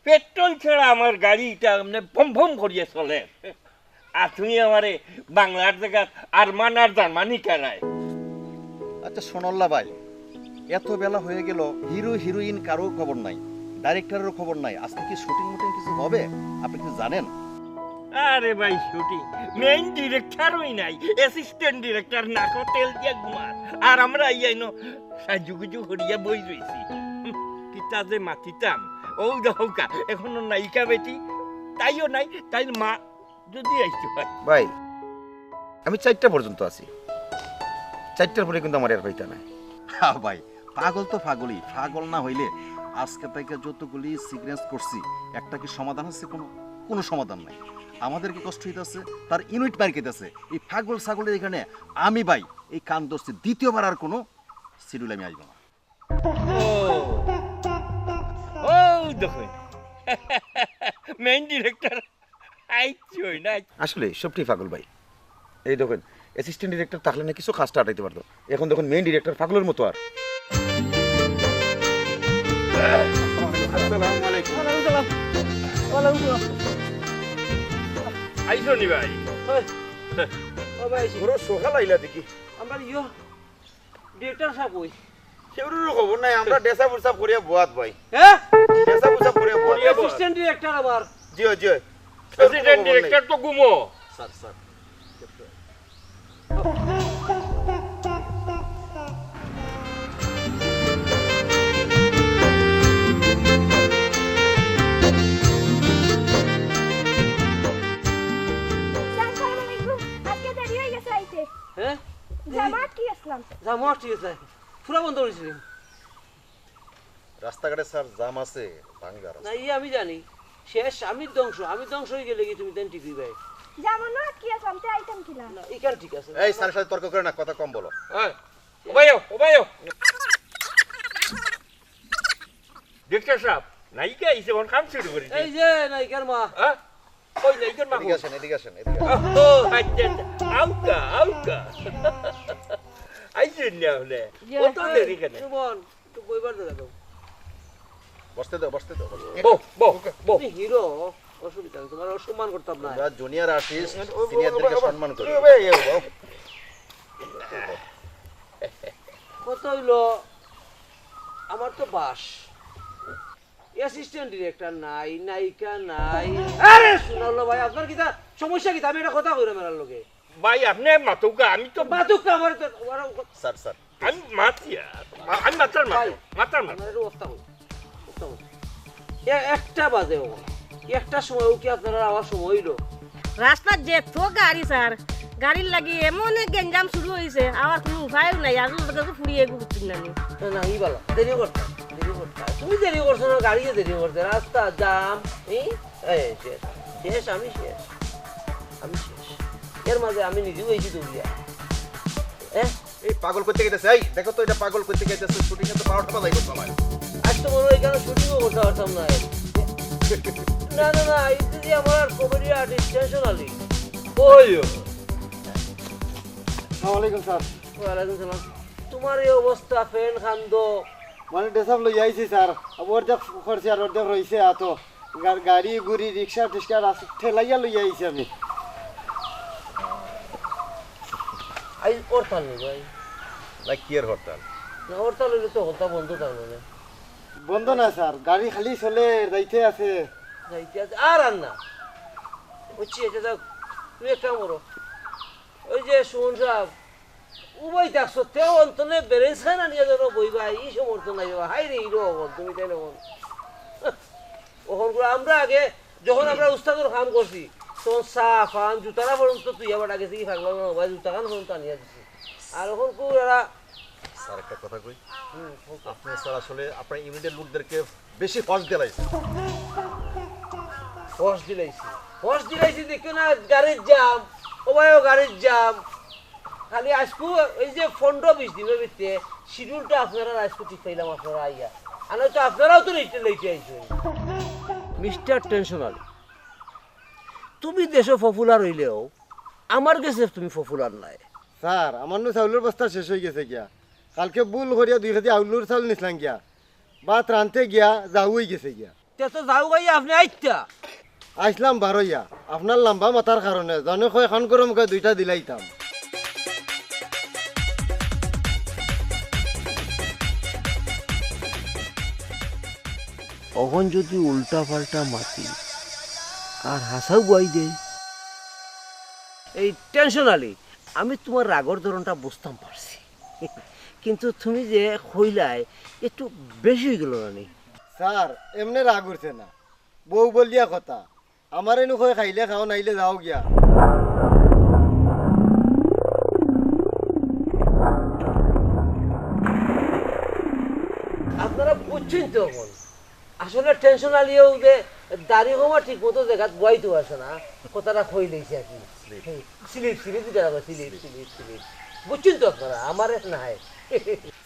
পেট্রোল ছাড়া আমার গাড়ি ইটা এমনে ভম ভম করিয়া চলে। আর তুমি আমারে বাংলার জাগাত আরমান আর জার্মানি কেরায়। আচ্ছা, সোনাল্লা ভাই, এত বেলা হয়ে গেল, হিরো হিরোইন কারো খবর নাই, ডাইরেক্টরেরও খবর নাই। আজকে কি শুটিং মুটিং কিছু হবে? আপনি কিছু জানেন? আরে ভাই, শুটিং, মেইন ডিরেক্টরই নাই, অ্যাসিস্ট্যান্ট ডিরেক্টর নাকো তেল দিয়া ঘুমার। আর আমরা আইয়াইনো সাজুগুজু করিয়া বই রইছি। হুম, কিতা যে মাতিতাম। ও দেখউক্কা, এখনো নায়িকা বেটি, তাইও নাই, তাইর মা যদি আইতো হয়। ভাই, আমি চারটা পর্যন্ত আছি, চারটার পরে কিন্তু আমার আর পাইতা নাই। হ্যাঁ ভাই, পাগল তো পাগলই, পাগল না হইলে আজকে থেকে যতগুলি সিকোয়েন্স করছি, একটা কি সমাধান আছে? কোনো, কোনো সমাধান নাই। আমাদেরকে কষ্ট হইতেছে, তার ইউনিট মার্কেট আছে। এই পাগল ছাগলের এখানে আমি ভাই এই কান ধরছি, দ্বিতীয়বার আর কোনো শিডিউল আমি আসবো না। ও, ও দেখো, মেইন ডিরেক্টর আইছই না। আসলে সবটাই পাগল ভাই। এই দেখেন, অ্যাসিস্ট্যান্ট ডিরেক্টর থাকলে না কিছু কাজটা আটাইতে পারতো। এখন দেখুন, মেইন ডিরেক্টর পাগলের মতো আর। আসসালামু আলাইকুম। ওয়ালাইকুম সালাম। ওয়ালাইকুম সালাম। আইছো নি ভাই? হ্যাঁ। ও ভাই, আইছি। বড় সকাল আইলা দেখি। আমরা ইয়ো ডিরেক্টর সাব কই? কেউরও খবর নাই, আমরা ড্রেস আপ উসাপ করিয়া বওয়াত ভাই। হ্যাঁ? ড্রেস আপ উসাপ করিয়া বওয়াত। করিয়া বওয়াত। অ্যাসিস্ট্যান্ট ডিরেক্টর আবার। জি অয়, জি অয়। অ্যাসিস্ট্যান্ট ডিরেক্টর তো ঘুমো। Sir, sir. স্যার, আসসালামু আলাইকুম। আজকে দেরি হয়ে গেছে আইতে। হ্যাঁ? যান, আমার ঠিক আছে, পুরা বন্ধ করেছিলাম। রাস্তাঘাটে স্যার জাম আছে, ভাঙ্গা না, রাস্তা। ইয়ে আমি জানি, শেষ, আমি ধ্বংস, আমি ধ্বংস হয়ে গেলে কি তুমি দেন টিভি ভাই? জামানো আটকি আছে, আমি তো আইতাম কিনা? না, এখান ঠিক আছে। এই স্যারের সাথে তর্ক করে না, কথা কম বলো। হ্যাঁ, ও ভাইও, ও ভাইও। ডাক্তার সাহেব, নায়িকা আইছে, এখন কাম শুরু করি। এই যে নায়িকার মা। হ্যাঁ? ওই নায়িকার মা এদিকে কই? আসেন, এদিকে আসেন, এদিকে আসেন। ও, আচ্ছা, আচ্ছা। আউকা, আউকা। আইছেন না হলে? ইয়ে, ও তো দেরি কেন? সুমন, একটু বইবার জায়গা দাও। বসতে দাও, বসতে দাও, বসতে দাও। বউ, বউ, বউ। তুমি হিরো, অসুবিধা নেই, তোমার অসম্মান করতাম না। তোমরা জুনিয়র আর্টিস্ট, ও, ও, সিনিয়রদেরকে ও, ও, সম্মান করো। ও, ও, ও, ও। কত হইলো? আমার তো বাস। অ্যাসিস্ট্যান্ট ডিরেক্টর নাই, নায়িকা নাই। আরে শুনলো ভাই, আপনার কিতা সমস্যা কিতা? আমি একটা কথা কইলাম এরার লগে। ভাই, আপনি মাতুকা, আমি তো মাতুক না, আমার তো, ওরা- স্যার, স্যার। আমি মাতি আর, আমি মাতার মাতো, ভাই, মাতার মাতো। আপনার একটু অবস্থা কই? অবস্থা কই? এ, একটা বাজে ও। একটার সময় ও কি আপনারা আওয়ার সময় হইলো? রাস্তাত যে তো গাড়ি স্যার, গাড়ির লাগি এমন এক গেঞ্জাম শুরু হইছে, আওয়ার কোনো উপায়ও নাই। আর ওর কাছে ফুরিয়ে এগু করতে না নি। না, না, ই বালা, দেরি করতা, দেরি করতা। তুমি দেরি করছো না, গাড়িয়ে দেরি করছে, রাস্তা জাম, এই, এই, শেষ, শেষ, আমি শেষ, আমি শেষ। এর মাঝে আমি নিজেও এই দৌড়িয়া। হ্যাঁ? এই পাগল করতে গেছে, এই দেখো তো এটা পাগল করতে গেছে, শুটিং এ তো বারোটা বাজাই করতে আমার। আজ তো মনে হয় এখানে শুটিংও করতে পারতাম না। না, না, না, এই যে আমার কমেডি আর্টিস্ট টেনশন আলী। ওই ও। আসসালামু আলাইকুম স্যার। ওয়ালাইকুম সালাম। তোমার এই অবস্থা, ফ্যান খান্দ। মানে ড্রেস আপ লই আইছি স্যার, অর্ধেক করছি আর অর্ধেক রইছে। এত গা-, গাড়ি গুড়ি রিক্সা টিক্সা রাস-, ঠেলাইয়া লই আইছি আমি। আই হরতাল নি ভাই? না, কি আর হরতাল? না, হরতাল হইলে তো হরতাল বন্ধ থাকবে না। বন্ধ না স্যার, গাড়ি খালি চলে, যাইতে আছে। যাইতে আছে, আর আর না। বুঝছি, আচ্ছা যাও, তুমি এক কাম করো, ওই যে সুমন সাহেব, উবাই থাকছো, তেও অন্তনে ব্যালেন্স খান আনিয়া যেন বইবা, এই সমর্থন নাই বাবা। হাই রে, হিরো অকল, তুমি তাই না বল? ওখান করে আমরা আগে, যখন আমরা উস্তাদর কাম করছি, তখন চা, পান, জুতারা পর্যন্ত তুই আবার আগে থেকে থাকলাম না, ভাই, জুতা খান পর্যন্ত আনিয়া দিছি। আর ওখান করে এরা স্যার, একটা কথা কই। হুম, বলতো। আপনি স্যার আসলে আপনার ইউনিটের লোকদেরকে বেশি ফস দিলাইছেন। ফস দিলাইছি, ফস দিলাইছি, দেখো না, গাড়ির জাম, ও ভাই, ও গাড়ির জাম। খালি আজকু এই যে পনেরো বিশ দিনের ভিতরে শিডিউলটা আপনারা আজকু ঠিক পাইলাম, আপনারা আইয়া। আর নয়তো আপনারাও তো লেটে লেটে আইছেন। মিস্টার টেনশন আলী, তুমি দেশো পপুলার হইলেও আমার গেছে তুমি পপুলার নাই। স্যার, আমার নু চাউলর বস্তা শেষ হয়ে গেছে গিয়া। কালকে ভুল করিয়া দুই কেজি আউলর চাউল নিছলাম গিয়া। ভাত রানতে গিয়া যাও হয়ে গেছে গিয়া। তে তো যাও ভাই, আপনি আইতা। আইছলাম বারইয়া। আপনার লম্বা মাথার কারণে, জনে কয় খান গরম কয় দুইটা দিলাইতাম। অখন যদি উল্টা পাল্টা মাতি আর হাছাউ গুয়াই দেয়। এই টেনশন আলী, আমি তোমার রাগর ধরনটা বুঝতাম পারছি, কিন্তু তুমি যে কইলায় একটু বেশি হয়ে গেল না নি? স্যার, এমনে রাগ উঠছে না, বউ বলিয়া কথা। আমারে নু কয় খাইলে খাও, নাইলে যাও গিয়া। আপনারা বুঝছেন তো এখন, আসলে টেনশন আলীও যে দাড়ি কমা ঠিক মতো জায়গাত বইতে পারছে না, কথাটা কই লইছে আর কি। স্লিপ। স্লিপ, স্লিপ দিতে হবে, স্লিপ, স্লিপ, স্লিপ। বুঝছেন তো আপনারা, আমার এক নাই।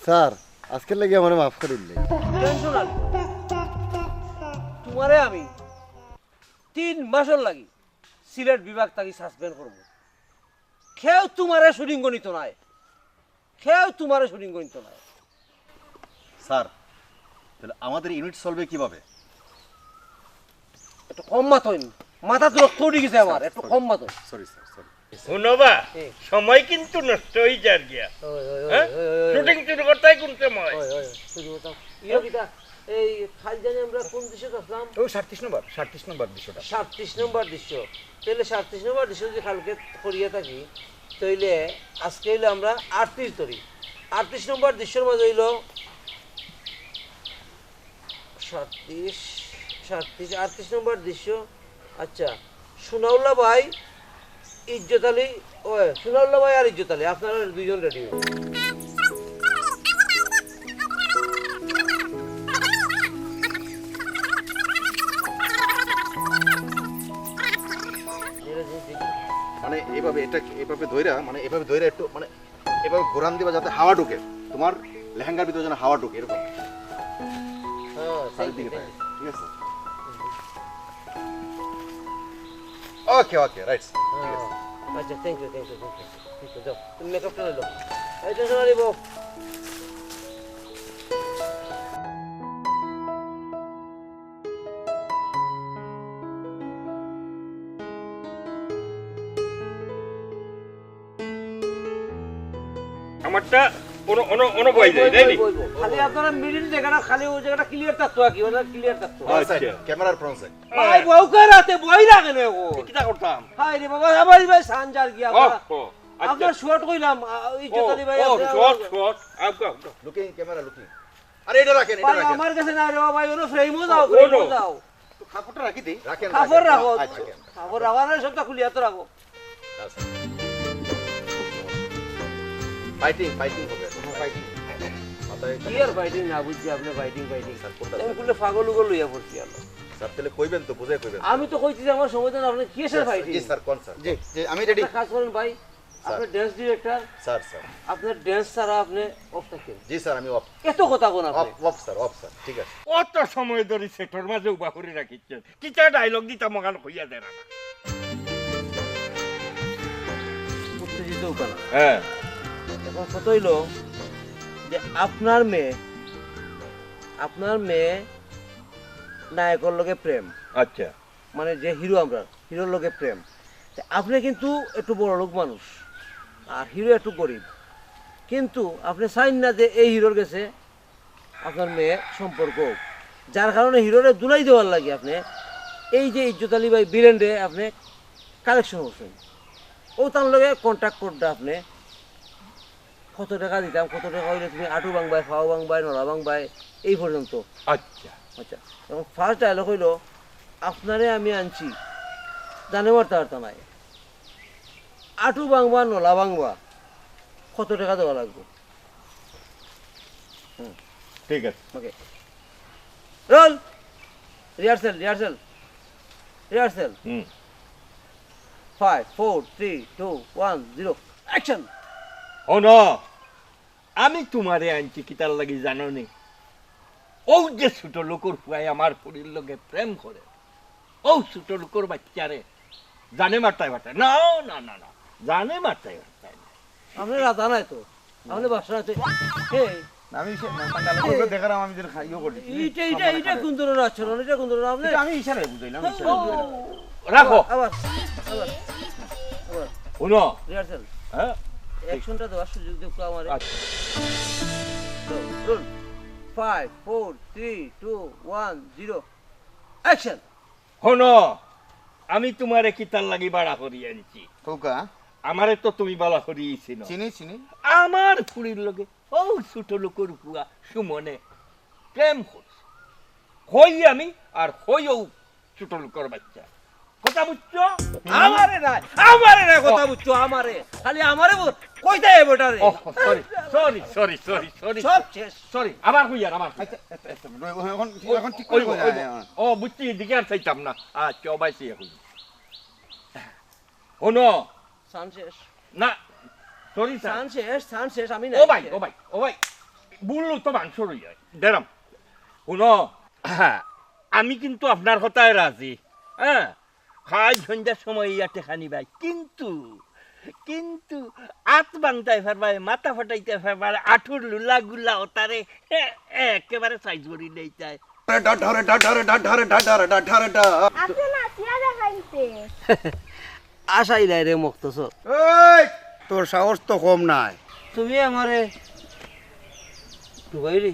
স্যার, আজকের লাগি আমারে মাফ করে দিলে। টেনশন আলী, তোমারে আমি তিন মাসের লাগি সিলেট বিভাগ থাকি সাসপেন্ড করব। কেউ তোমারে শুটিং গণিত নাই, কেউ তোমারে শুটিং গণিত নাই। স্যার, তাহলে আমাদের ইউনিট চলবে কিভাবে? একটু কম মাতইন, মাথাত রক্ত উঠি গেছে আমার, একটু কম মাতইন। Sorry sir, sorry. হুনো বা, এ। সময় কিন্তু নষ্ট হয়ে যার গিয়া। ওই, ওই, ওই, হ্যাঁ? ওই, ওই, ওই। শুটিং শুরু করতে হয় কোন সময়? ওই, ওই, শুরু করতাম। ইয়ে কিতা, এই খাল জানি আমরা কোন দৃশ্য দেখলাম? ও সাতত্রিশ নম্বর, সাতত্রিশ নম্বর দৃশ্যটা। সাতত্রিশ নম্বর দৃশ্য। তাহলে সাতত্রিশ নম্বর দৃশ্য যদি কালকে করিয়া থাকি, তাইলে আজকে হইলো আমরা আটত্রিশ ধরি। আটত্রিশ নম্বর দৃশ্যর মাঝে হইলো সাতত্রিশ, সাতত্রিশ, আটত্রিশ নম্বর দৃশ্য। আচ্ছা, সুনাউল্লাহ ভাই, ইজ্জত আলী, ওই, সুনাউল্লাহ ভাই আর ইজ্জত আলী, আপনারা দুইজন রেডি হন। এভাবে, এটা এভাবে ধইরা, মানে এভাবে ধইরা একটু, মানে এভাবে ঘোরান দিবা যাতে হাওয়া ঢুকে, তোমার লেহেঙ্গার ভিতরে যেন হাওয়া ঢুকে এরকম। হ্যাঁ, শাড়ির দিকে তাকায়, ঠিক আছে? Okay, okay, right. ঠিক আছে। আচ্ছা, thank you, thank you, thank you. ঠিক আছে, যাও, তুমি মেকআপটা নিয়ে যাও। এই টেনশন আলী বউ। আমারটা অনো অনো অনো বই যায়, তাই নি? খালি আপনারা মিডিল জায়গাটা, খালি ওই জায়গাটা ক্লিয়ার থাকতো আর কি, ওটা ক্লিয়ার থাকতো। হ্যাঁ, স্যার, আচ্ছা। ক্যামেরার ফ্রন্ট সাইড। ভাই বউকে রাতে বই লাগে না ও। কিতা করতাম? হায় রে বাবা, ভাই ভাই সান যার গিয়া। ও, ও, আচ্ছা। আপনার শর্ট কইলাম, আ, ওই জুতা দিবাই ও, আছে। Short, short. আউকা, আউকা। Looking, camera looking. আরে এটা রাখেন, এটা ভাই রাখেন। আমার কাছে না রে বাবা, ভাই ওনো ফ্রেমও দাও, ও, ফ্রেমও নো। দাও। তো কাপড়টা রাখি দেই। রাখেন, কাপড় রাখেন। রাখো। আচ্ছা, রাখেন। কাপড় রাখো, আরে সবটা খুলিয়া তো রাখো। আচ্ছা। ফাইটিং, ফাইটিং হবে। ফাইটিং। মাথায় কি আর ফাইটিং না বুঝছি আপনি ফাইটিং ফাইটিং। স্যার, কোনটা আমি স্যার? খুলে পাগল উগল লইয়া পড়ছি আমরা। স্যার, তাহলে কইবেন তো, বুঝে কইবেন। আমি তো কইছি যে আমার সময় দেন, আপনি কিসের স্যার, ফাইটিং? জি স্যার, কোন স্যার? জি, জি, আমি রেডি। একটা কাজ করেন ভাই, আপনি ড্যান্স ডিরেক্টর, স্যার, স্যার। আপনার ড্যান্স ছাড়া আপনি অফ থাকেন। জি স্যার, আমি অফ। এত কথা কোন অফ, আপনি? অফ স্যার, অফ স্যার, ঠিক আছে। অত সময় ধরি সেটর মাঝে উবা করে রাখিছেন, কিতা ডায়লগ দিতা মগান কইয়া দেন না। উত্তেজিত উকানা। হ্যাঁ। এখন কথা হইল যে আপনার মেয়ে, আপনার মেয়ে নায়কর লগে প্রেম, আচ্ছা। মানে যে হিরো, আমরা হিরোর লগে প্রেম। তে আপনি কিন্তু একটু বড় লোক মানুষ, আর হিরো একটু গরিব, কিন্তু আপনি চাইন না যে এই হিরোর গেছে আপনার মেয়ে সম্পর্ক হোক, যার কারণে হিরোরে দুলাই দেওয়ার লাগে আপনি এই যে ইজ্জত আলী ভাই বিলেনরে আপনি কালেকশন করছেন। ও তার লগে কন্ট্যাক্ট করতে আপনি কত টাকা দিতাম, কত টাকা হইলে তুমি আটু ভাঙবায়, ফাও ভাঙবায়, নলা ভাঙবায়, এই পর্যন্ত। আচ্ছা। আচ্ছা, এবং ফার্স্ট ডায়লগ হইল, আপনারে আমি আনছি, জানে মারতে পারতাম নাই, আটু ভাঙবা, নলা ভাঙবা, কত টাকা দেওয়া লাগবে? ঠিক আছে। Okay, roll. Rehearsal, rehearsal, rehearsal. হুম। Five, four, three, two, one, zero, action. হনো, আমি তোমারে আনছি কিতার লাগি জানো নি? ও যে ছোট লোকর ফুয়ায় আমার ফুড়ির লগে প্রেম করে, ও ছোট লোকর বাচ্চারে জানে মারতায় পারতায় না, না, না, না, জানে মারতায় পারতায় না। আপনি রাজা নাই তো, আপনি বাদশা নাই তো। হে, আমি সে মানে পাঙ্গাল করে দেখালাম, আমি যেন খাইও করি। এইটা, এইটা, এইটা কোন ধরনের আচরণ? এটা কোন ধরনের আপনি? এটা আমি ইশারায় বুঝাইলাম, ইশারায় বুঝাইলাম। রাখো। আবার, আবার, আবার। হুনো, রিহার্সেল। হ্যাঁ? অ্যাকশনটা দেওয়ার সুযোগ দেবো আমারে। আচ্ছা। Role. Five, four, three, two, one, zero, action. হনো, আমি তোমারে কিতার লাগি বাড়া করি আনছি? খোকা, আমারে তো তুমি বালা করি চিনো। চিনি, চিনি। আমার ফুড়ির লগে ও ছোট লোকর ফুয়া সুমনে প্রেম করছে। কই আমি আর কই ও ছোট লোকর বাচ্চা। কথা বুঝছো? আমারে না, আমারে না, কথা বুঝছো? আমারে, খালি আমারে বল, কইতে হবে ওটা রে। ও, sorry, sorry, sorry, sorry, sorry. সব শেষ। সরি, আবার কই আর আবার কই। আচ্ছা, আচ্ছা, আচ্ছা, এখন, এখন ঠিক করে ওই, বোঝা ওই, যায় আমার। ও, বুঝছি, এদিকে আর চাইতাম না। আচ্ছা, ও ভাই, সে এখন। হনো, সান শেষ। না, সরি স্যার। সান শেষ, সান শেষ, আমি না। ও ভাই, ও ভাই, ও ভাই, ভুল তো মানসর হই যায়। দেরাম, হুনো, হ্যাঁ, আমি কিন্তু আপনার কথায় রাজি, হ্যাঁ, খাই সন্ধ্যার সময় ইয়া টেকা নিবাই, কিন্তু, কিন্তু আত ভাঙতায় পারবায়, মাথা ফাটাইতায় পারবায়, আঠুর লুলা গুলা ওতারে এ-, একেবারে সাইজ করি লইতায়। আপনি নাচিয়া দেখাইতে। আশাই নাই রে মক্তসর। এই, তোর সাহস তো কম নাই। তুমি আমারে ডুবাই রে।